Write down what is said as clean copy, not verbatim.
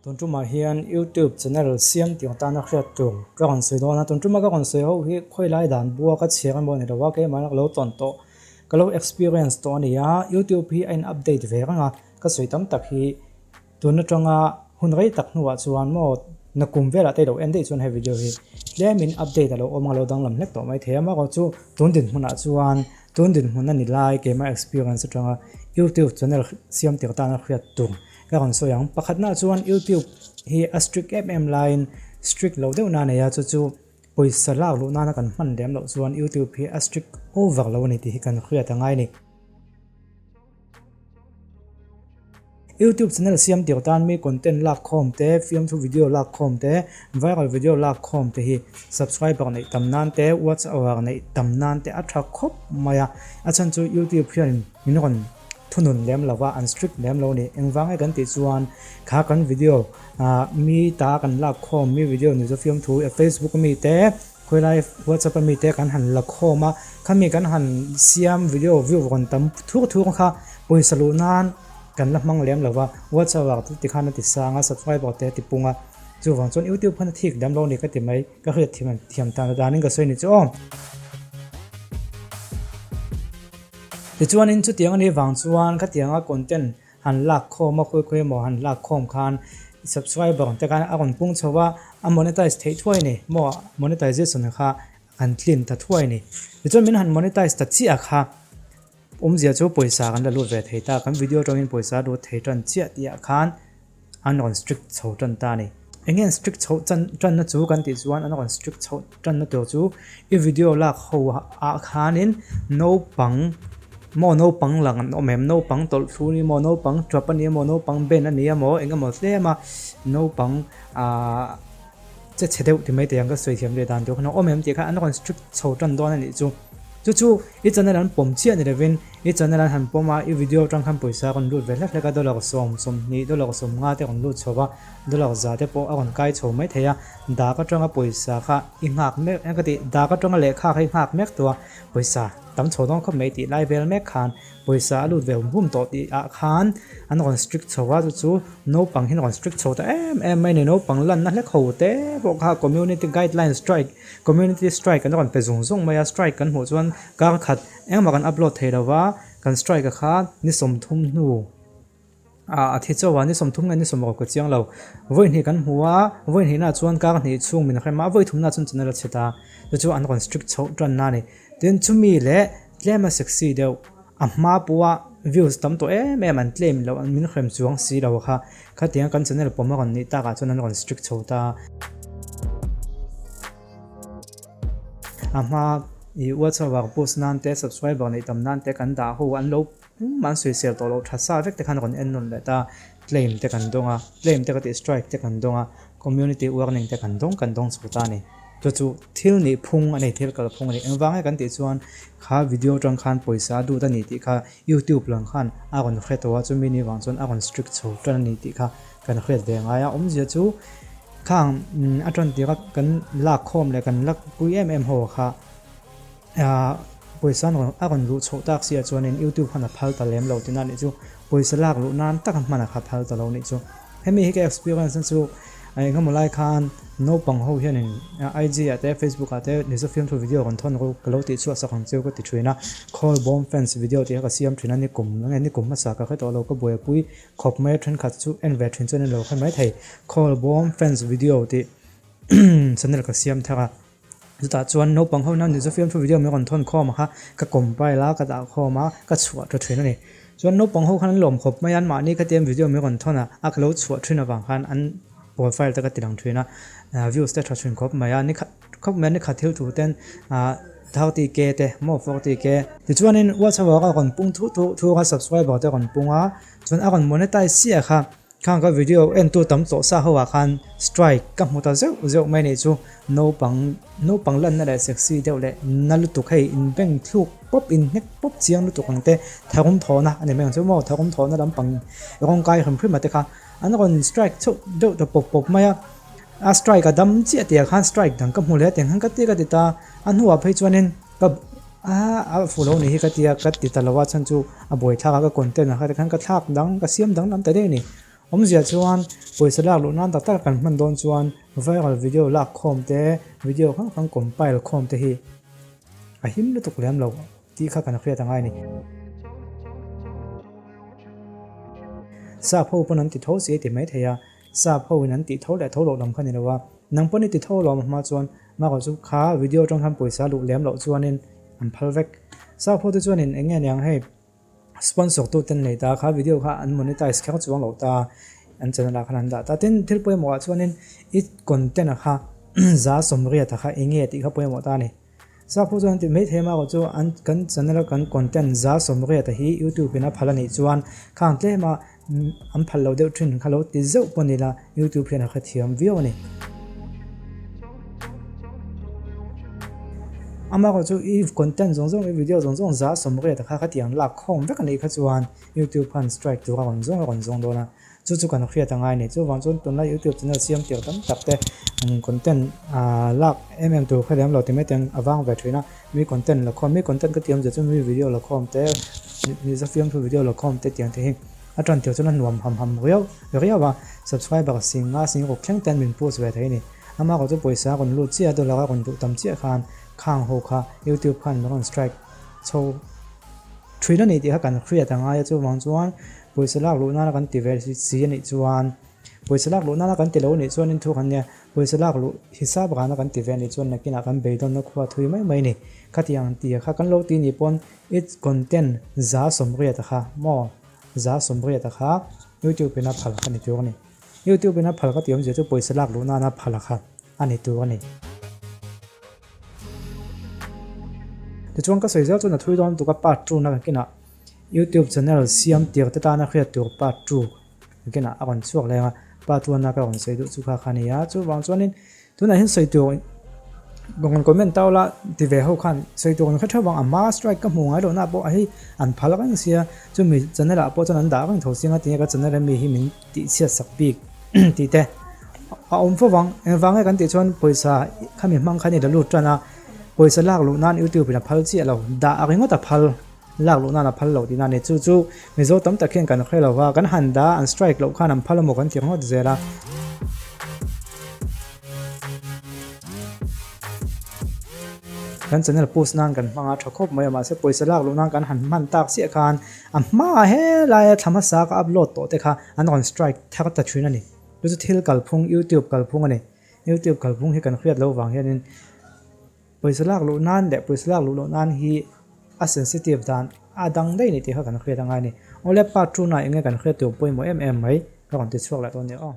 Tun tumah hian YouTube channel siam tih atana hriat tur ka rawn sawi dawn a, tun tuma ka rawn sawi ho hi khawi lai dan bua ka chhiar emaw ni lo a, keimah ka lo tawn tawh, ka lo experience tawh a ni a, YouTube hi a in update ve reng a, ka sawi tam tak hi tun atanga hun rei tak hnuah chuan maw nakum velah te i lo en daih chuan he video hi tlemin update a lo awm a, a lo danglam hlek tawh maithei a, amaherawhchu tun dinhmunah chuan tun dinhmun a ni lai keimah experience atanga YouTube channel siam tih atana hriat tur. Ka rawn sawi ang. Pakhatna chuan YouTube hi a strict em em laiin strict lo deuh na a nei a, chu chu pawisa lak luh nana kan hman lem loh chuan YouTube hi a strict over lo a ni tih hi kan hriat a ngai a ni. YouTube channel siam tir tan mi content lak khawm te, fiamthu video lak khawm te, viral video lak khawm te hi subscriber neih tam nan te, watch hour neih tam nan te a tha khawp mai a. A chhan chu YouTube hianin min rawn thunun lem lo va, an strict lem lo a ni. Engvang nge kan tih chuan kha kan video ah mi ta kan lak khawm, mi video ni chu fiamthu e Facebook ami te, khawilai WhatsApp ami te kan han la khawm a, khami kan han siam video view rawn tam thur thur kha pawisa luh nan kan la hmang lem lo va, WhatsApp ah te tikhan a ti sang a, subscriber te a ti pung a, chuvang chuan YouTube khan a thik lem lo a ni ka ti mai, ka hriat thiam tan danin ka sawi a ni chu aw. Tichuanin chutiang a nih vang chuan khatianga content han lak khawm a khawi khawi emaw han lak khawm khan subscriber te khan a rawn pung chho a, a monetize theih thuai a ni maw monetization kha an tlin ta thuai a ni. Tichuan min han monetize ta chiah kha awmzia chu pawisa kan la lut ve thei ta, kan video atangin pawisa a lut thei tan chiah tih ah khan an rawn strict chho tan ta a ni. Eng nge an strict chhoh chan tanna chu kan tih chuan an rawn strict chhoh tanna tur chu i video lak ho ah khanin naupang maw naupang lang an awm em naupang tawlh thlu a ni maw naupang tap a ni emaw naupang ben a ni emaw eng emaw tlem a naupang ahh che chhe deuh ti mai thei ang ka sawi thiam leh dan tur khan a awm em tih kha an rawn strict chho tan dawn a nih chu. Chu chu i channel an pawm chiah ni lovin i channel an han pawm a, i video atang khan pawisa a rawn lut ve hlek hlek a, dollar 20, dollar 50 te a rawn lut chho va, dollar 100 te pawh a rawn kai chho mai thei a, dak atanga pawisa kha i nghak mek eng ka tih dak atanga lehkha kha i nghak mek tawh a, pawisa tam chho dawn khawp mai tih lai vel mek khan Pawisa a lut ve hum hum tawh tih ah khan an rawn strict chho a, chu chu naupang hi an rawn strict chho ta em em mai a ni. Naupang lanna hlek ho te pawh kha community guideline strike, community strike an rawn pe zung zung mai a, strike kan hmuh chuan kar khat engmah kan upload thei lo va, kan strike a kha ni 30 hnu ah a thi chauh a, ni 30 nge ni 60 ka chiang lo. Vawi hnih kan hmu a, vawi hnihna chuan kar hnih chhung min hrem a, vawi thumna chuan channel a chhe ta, chu chu an rawn strict chhoh tanna a ni. Tin chumi leh Tlem a sexy deuh, a hma pawha views tam tawh em em an claim loh an min hrem chuang si lo kha, khatiang kan channel pawm a rawn nih takah chuan an rawn strict chho ta. A hma i WhatsApp ah post nan te subscriber neih tam nan te kan dah ho an lo an sawisel tawh loh tha sa vek te khan rawn en nawn leh ta, claim te kan dawng a, claim te ka tih strike te kan dawng a, community warning te kan dawng kan dawng chho ta a ni. Chu chu thil nih phung a ni, thil kal phung a ni. Engvang nge kan tih chuan kha video atang khan pawisa a dut a ni tih kha YouTube lang khan a rawn hre tawh a, chumi ni vang chuan a rawn strict chho tan a ni tih kha kan hriat ve ngai a. Awmzia chu khang a tan tirh a kan lak khawm leh kan lak pui em em ho kha pawisa a rawn luh chhoh tak si ah chuanin YouTube khan a phal ta lem lo tihna a nih chu. Pawisa lak luh nan taka hman a kha phal ta lo a nih chu. Hemi hi ka experience na chu engemaw lai khan naupang ho hianin IG ah te Facebook ah te Mizo fiamthu video rawn thawn ru ka lo tih chhuah sak ang chu ka ti thin a, call bomb fans video tih kha ka siam thin a ni kum enge ni kum hmasa ka hre tawh lo ka buaipui khawp mai a thenkhat chu en ve thin chuan en lo kha mai thei call bomb fans video tih channel ka siam thar a. Chutah chuan naupang ho hian Mizo fiamthu video min rawn thawn khawm a kha ka compile a ka dah khawm a ka chhuah ta thin a ni. Chuan naupang ho khan an lawm khawp mai a anmahni khatiang video min rawn thawn a a ka lo chhuah thin avang khan an profile te ka ti lang thin a views te tha thin khawp mai a ni khat khawp mai a ni khat thil thu ten 30k te maw 40k tichuanin WhatsApp ah a rawn pung thuh thuh thung a subscriber te a rawn pung a chuan a rawn monetize chiah kha. Khang ka video entu tam tawh sa ho ah khan strike ka hmu ta zeuh zeuh mai nih chu naupang naupang lanna leh sexy deuh leh na lutuk hei in beng thluk pawp in hnek pawp chiang lutuk ang te tharum thawhna a ni mai ang chu maw tharum thawhna lampang rawng kai hrim hrim ah te kha an rawn strike chauh deuh ta pawp pawp mai a a strike a dam chiah tih ah khan strike dang ka hmu leh a tiang khan ka ti ka ti ta a hnuah phei chuanin Ka a fu lo nih hi ka tia ka ti ta lo a chhan chu a buai thlak a ka content ah kha tikhan ka thlak dang ka siam dang lam ta daih a ni. Awmzia chuan pawisa lak luh nan tak tak kan hman dawn chuan viral video lak khawm te, video hrang hrang compile khawm te hi a him lutuk lem lo tih kha kan hriat angai a ni. Sap ho pawn an ti tho si a ti mai thei a, sap ho in an tih tho leh tho loh lam kha ni lo a, nang pawn i ti tho lo hma chuan Mako chu kha video atang khan pawisa luh lem loh chuanin an phal vek. Sap ho te chuanin eng nge niang hei sponsor tu ten nei ta kha video kha an monetize kher chuang loh ta an channel ah khan an dah ta. Tin thil pawimawh ah chuanin i content ah kha za sawmriat ah kha eng nge tih kha pawimawh ta a ni. Sap ho chuan an ti maithei Mako chu an kan channel a kan content za sawmriat ah hi youtube in a phal a nih chuan khang tlem a An phal lo deuh thin kha lo ti zeuh pawh ni la, YouTube hian a hrethiam viau a ni. Amaherawhchu chu i content zawng zawng, i video zawng zawng 80% kha khatiang lak khawm vek a nih kha chuan YouTube khan strike tur a rawn zawng a rawn zawng dawn a, chu chu kan hriat a ngai a ni. Chuvang chuan tunlai YouTube channel siam tir tam tak te content lak em em tur kha lem lo ti mai te a vang ve thin a, mi content la khawm, mi content ka ti awmzia chu mi video la khawm te, Mizo fiamthu video la khawm te tiang te hi a tan tir chuan a nuam ham ham riau riau a, subscriber sing nga sing ruk thleng ten min post ve thei a ni. Ama erawh chu pawisa a rawn lut chiah a, dollar a rawn duh tam chiah khan khang ho kha youtube khan min rawn strike chho thin a ni tih kha kan hriat a ngai a, chuvang chuan pawisa lak luh nana kan ti ve si a nih chuan pawisa lak luh nana kan ti lo a nih chuan in thu khan nia Pawisa lak luh hisap rana kan ti ve a nih chuan nakinah kan beidawnna khua thui mai mai a ni. Khatiang tia kha kan lo ti nih pawn its content 80% kha maw 80% kha YouTube in a phal kha ni tur a ni. YouTube in a phal ka ti awmzia chu pawisa lak luh nana phal kha a ni tur a ni. Tichuan ka sawi zel chuan a thui dawn tuk a part 2 na kan kinah YouTube channel siam tir te tana hriat tur part 2. Nakinah a rawn chhuak leng a, pa chuan a ka rawn sawi duh chu kha kha a ni a, chuvang chuanin tunah hian sawi tur rawn comment tau la ti ve ho khan sawi tur an hre theuh vang a hma strike ka hmu ngai lohna pawh hei an phal reng sia chumi channel ah pawh chuan an dah reng tho sia tinge ka channel ami hi min tih chhiat sak bik tih te a awm fo vang engvang nge kan tih chuan pawisa khami hmang khan i la lut tan a pawisa lak luh nan youtube in a phal chiah lo dah ringawt a phal. Lak luh nan a phal lo tihna a ni. Chu chu Mizo tam tak hian kan hre lo va, kan han dah an strike loh khan an phal emaw kan ti ringawt zel a. Kan channel post nan kan hmang a tha khawp mai a, mahse pawisa lak luh nan kan han hman tak chiah khan a hmaah helaia thla hmasa ka upload tawh te kha an rawn strike thar ta thin a ni. Chu chu thil kalphung YouTube kalphung a ni. YouTube kalphung hi kan hriat loh vang hianin Pawisa lak luh nan leh pawisa lak luh loh nan hi a sensitive dan a dang daih a ni tih kha kan hriat angai a ni. Awle part 2 na eng nge kan hriat tur pawimawh em em mai ka rawn ti chhuak leh dawn nia aw.